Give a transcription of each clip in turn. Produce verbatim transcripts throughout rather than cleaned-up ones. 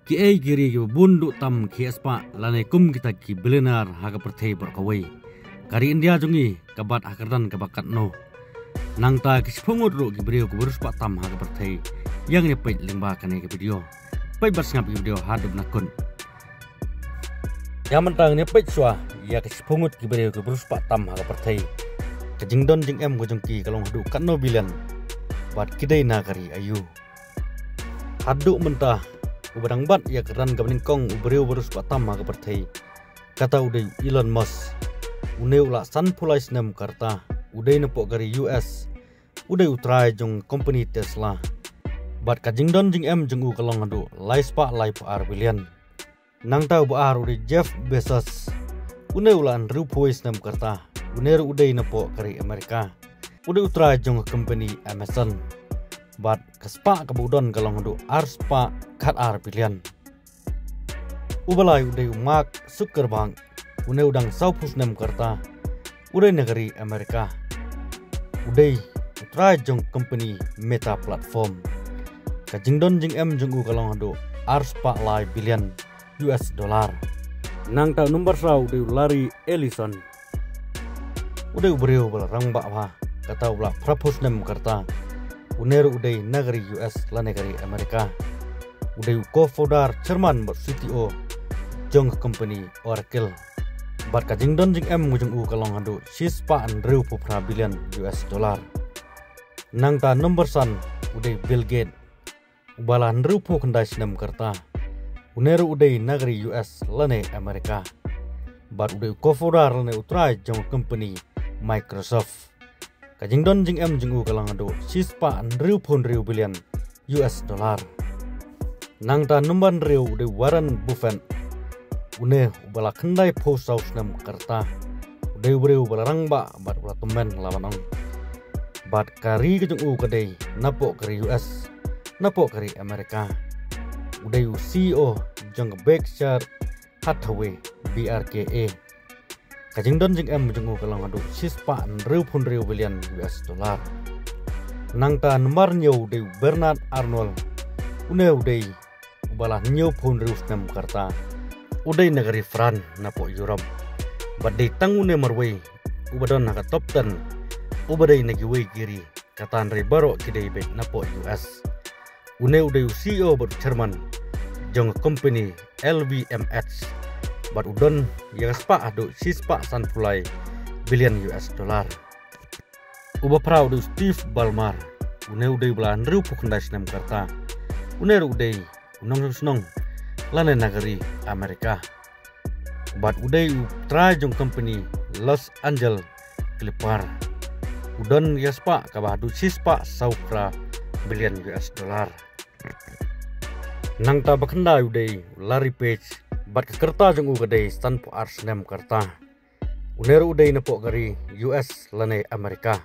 Ki ei ki ri kiba bun duh tam ki spah lane kum kita ki billionaire ha ka pyrthei baroh kawei. Ka ri India jong ngi ka bat ha ka kyrdan kaba katno? Nangta ki shiphew ngut ruh ki briew kiba riewspah tam ha ka pyrthei. Ïa ngin ïa peit lyngba kane ka video. Peit bad sngap ïa ka video haduh na kut. Ïa mynta ngin ïa peit shuwa ïa ki shiphew ngut ki briew kiba riewspah tam ha ka pyrthei. Ka jingdon jingem ka jong ki ka long haduh katno billion bad ki dei na ka ri aïu? Haduh mynta uba dang bat ïa ka kyrdan kaba nyngkong u briew uba riewspah tam ha ka pyrthei, kata u dei u Elon Musk. Une u lah sanphew lai snem ka rta, u dei napoh ka ri U S, u dei u trai jong ka company Tesla. Bad ka jingdon jingem jong u ka long haduh lai spah laiphew ar billion. Nangta uba ar u dei Jeff Bezos. Une u lah hynriewphew snem ka rta. Une ruh u dei napoh ka ri America. U dei u trai jong ka company Amazon. Bad ka spah kaba u don ka long haduh ar spah khat ar billion. Uba lai u dei u Mark Zuckerberg. Une u dang sawphew snem ka rta. U dei na ka ri America. U dei u trai jong ka company Meta Platform. Ka jingdon jingem jong u ka long haduh ar spah lai billion U S dollar. Nangta u number saw u dei u Larry Ellison. U dei u briew uba la rangbah bha, kata uba lah phraphew snem ka rta. Une ruh u dei na ka ri U S lane ka ri America. U dei u co-founder, chairman bad C T O jong ka company Oracle. Bad ka jingdon jingem jong u ka long haduh shispah hynriewphew phra billion U S dollar. Nangta number san u dei Bill Gates. Uba lah hynriewphew khyndai snem ka rta. Une ruh u dei na ka ri U S lane America. Bad u dei u co-founder lane u trai jong ka company Microsoft. Ka jingdon jingem jong u ka long haduh shispah hynriewphew hynriew billion U S dollar. Nangta number hynriew u dei Warren Buffett. Une uba lah khyndaiphew saw snem ka rta. U dei u briew uba la rangbah bad uba la tymmen la ban ong. Bad ka ri ka jong u ka dei napoh ka ri U S, napoh ka ri America. U dei u C E O jong ka Berkshire Hathaway, B R K A. Ka jingdon jingem jong u ka long haduh shispah hynriewphew hynriew billion U S dollar. Nangta number hynñiew u dei u Bernard Arnault. Une u dei uba lah hynñiewphew hynriew snem ka rta. U dei na ka ri France napoh Europe. Bad dei tang une marwei uba don ha ka top ten uba dei na kiwei ki ri, kata hynrei baroh ki dei beit napoh U S. Une u dei u C E O bad u chairman jong ka company L V M H. Bad u don ïa ka spah haduh shispah sanphew lai billion U S dollar. Uba phra u dei u Steve Ballmer. Une u dei uba lah hynriewphew khyndai snem ka rta. Une ruh u dei u nongshong shnong lane na ka ri America. Bad u dei u trai jong ka company Los Angeles Clipper. U don ïa ka spah kaba haduh shispah sawphra billion U S dollar. Nangta ba khyndai u dei u Larry Page. Bad ka rta jong u ka dei sanphew ar snem ka rta. Une ruh u dei napoh ka ri U S lane America.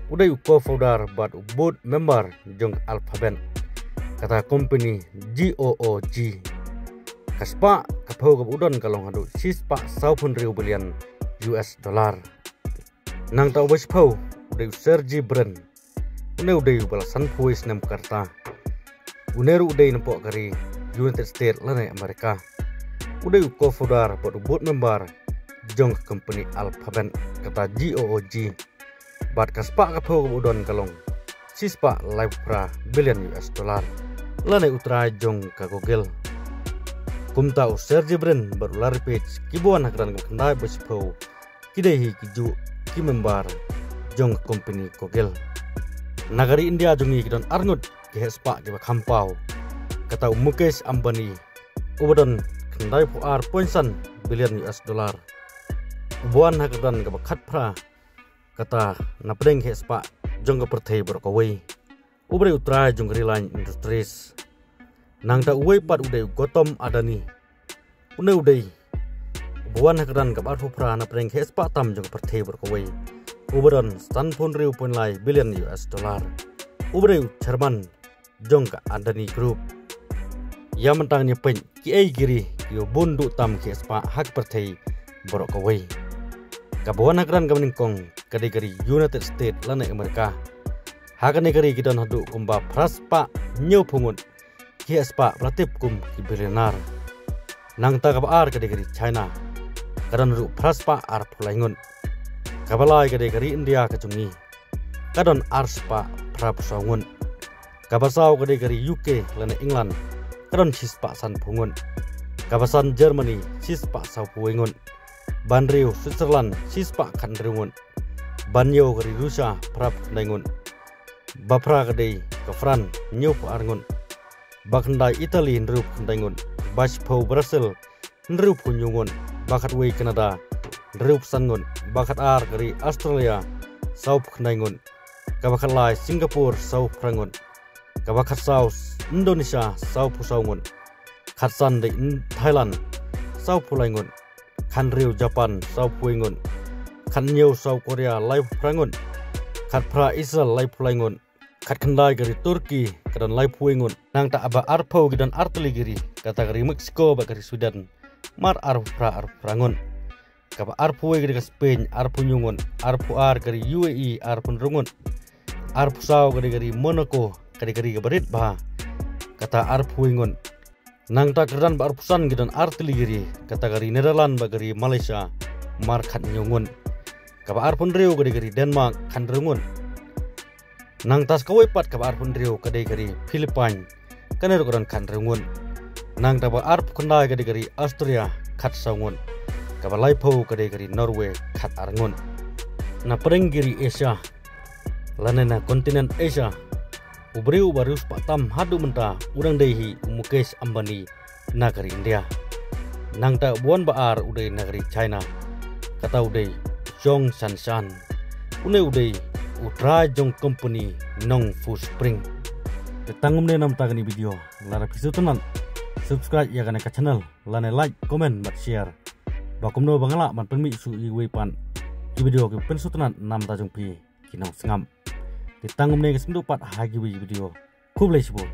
U dei u co-founder bad u board member jong ka Alphabet, kata ka company G O O G. Ka spah ka phew kaba u don ka long haduh shispah sawphew hynriew billion U S dollar. Nangta uba shiphew u dei u Sergey Brin. Une u dei uba lah sanphew snem ka rta. Une ruh u dei napoh ka ri United States lane America. U dei u co-founder bad u board member jong ka company Alphabet, kata G O O G. Bad ka spah ka phew kaba u don ka long shispah laiphew phra billion U S dollar. Lane u trai jong ka Google. Kumta u Sergey Brin bad u Larry Page kiba wan ha ka kyrdan kaba khyndai bad shiphew ki dei hi ki juh ki member jong ka company Google. Na ka ri India jong ngi ki don arngut ki heh spah kiba kham paw. Kata u Mukesh Ambani uba don khyndaiphew ar point san billion U S dollar. Uba wan ha ka kyrdan kaba khatphra kata na pdeng ki heh spah jong ka pyrthei baroh kawei. Uba dei u trai jong ka Reliance Industries. Nangta uwei pat u dei u Gautam Adani. Une u dei uba wan ha ka kyrdan kaba arphew phra na pdeng ki heh spah tam jong ka pyrthei baroh kawei. Uba don sanphew hynriew point lai billion U S dollar. Uba dei u chairman jong ka Adani Group. Ïa mynta ngin ïa peit ki ei ki ri kiba bun duh tam ki heh spah ha ka pyrthei baroh kawei. Kaba wan ha ka kyrdan kaba nyngkong ka dei ka ri United States lane America. Ha kane ka ri ki don haduh kumba phra spah hynñiewphew ngut ki heh spah ba la tip kum ki billionaire. Nangta kaba ar ka dei ka ri China, ka don ruh phra spah arphew lai ngut. Kaba lai ka dei ka ri India ka jong ngi, ka don ar spah phraphew saw ngut. Kaba saw ka dei ka ri U K lane England, ka don shi spah sanphew ngut. Kaba san Germany, shi spah sawphew wei ngut. Ba hynriew Switzerland, shi spah khathynriew ngut. Ba hynñiew ka ri Russia, phraphew khyndai ngut. Ba phra ka dei ka France, hynñiewphew ar ngut. Ba khyndai Italy, hynriewphew khyndai ngut. Ba shiphew Brazil, hynriewphew hynñiew ngut. Ba khatwei Canada, hynriewphew san ngut. Ba khatar ka ri Australia, sawphew khyndai ngut. Kaba khatlai Singapore, sawphew phra ngut. Kaba khatsaw Indonesia, sawphew saw ngut. Khatsan dei Thailand, sawphew lai ngut. Khathynriew Japan, sawphew wei ngut. Khathynñiew South Korea, laiphew phra ngut. Khatphra Israel, laiphew lai ngut. Khatkhyndai ka ri Turkey, ka don laiphew wei ngut. Nangta ba arphew ki don artylli ki ri, kata ka ri Mexico bad ka ri Sweden, mar arphew phra, arphew phra ngut. Kaba arphew wei ka dei ka Spain, arphew hynñiew ngut. Arphew ar ka ri U A E, arphew hynriew ngut. Arphew saw ka dei ka ri Monaco, ka dei ka ri kaba rit bha, kata arphew wei ngut. Nangta kyrdan ba arphew san ki don artylli ki ri, kata ka ri Netherlands bad ka ri Malaysia, mar khathynñiew ngut. Kaba arphew hynriew ka dei ka ri Denmark, khathynriew ngut. Nangta sa kawei pat kaba arphew hynriew ka dei ka ri Philippines, kane ruh ka don khathynriew ngut. Nangta ba arphew khyndai ka dei ka ri Austria, khatsaw ngut. Kaba laiphew ka dei ka ri Norway, khatar ngut. Na pdeng ki ri Asia, lane na continent Asia, u briew uba riewspah tam haduh mynta u dang dei hi u Mukesh Ambani na ka ri India. Nangta uba wan ba ar u dei na ka ri China, kata u dei Zhong Shanshan. Une u dei u trai jong company Nongfu Spring. Te tang kumne namar kane ka video, lada phi sngewtynnat, subscribe ïa kane ka channel, lane like, comment bad share, ba kumno ba nga lah ban pynmih shuh ïa kiwei pat ki video ki pynsngewtynnat namar jong phi ki nongsngap. Te tang kumne, ngin sa ïakynduh pat ha kiwei ki video. Khublei shibun.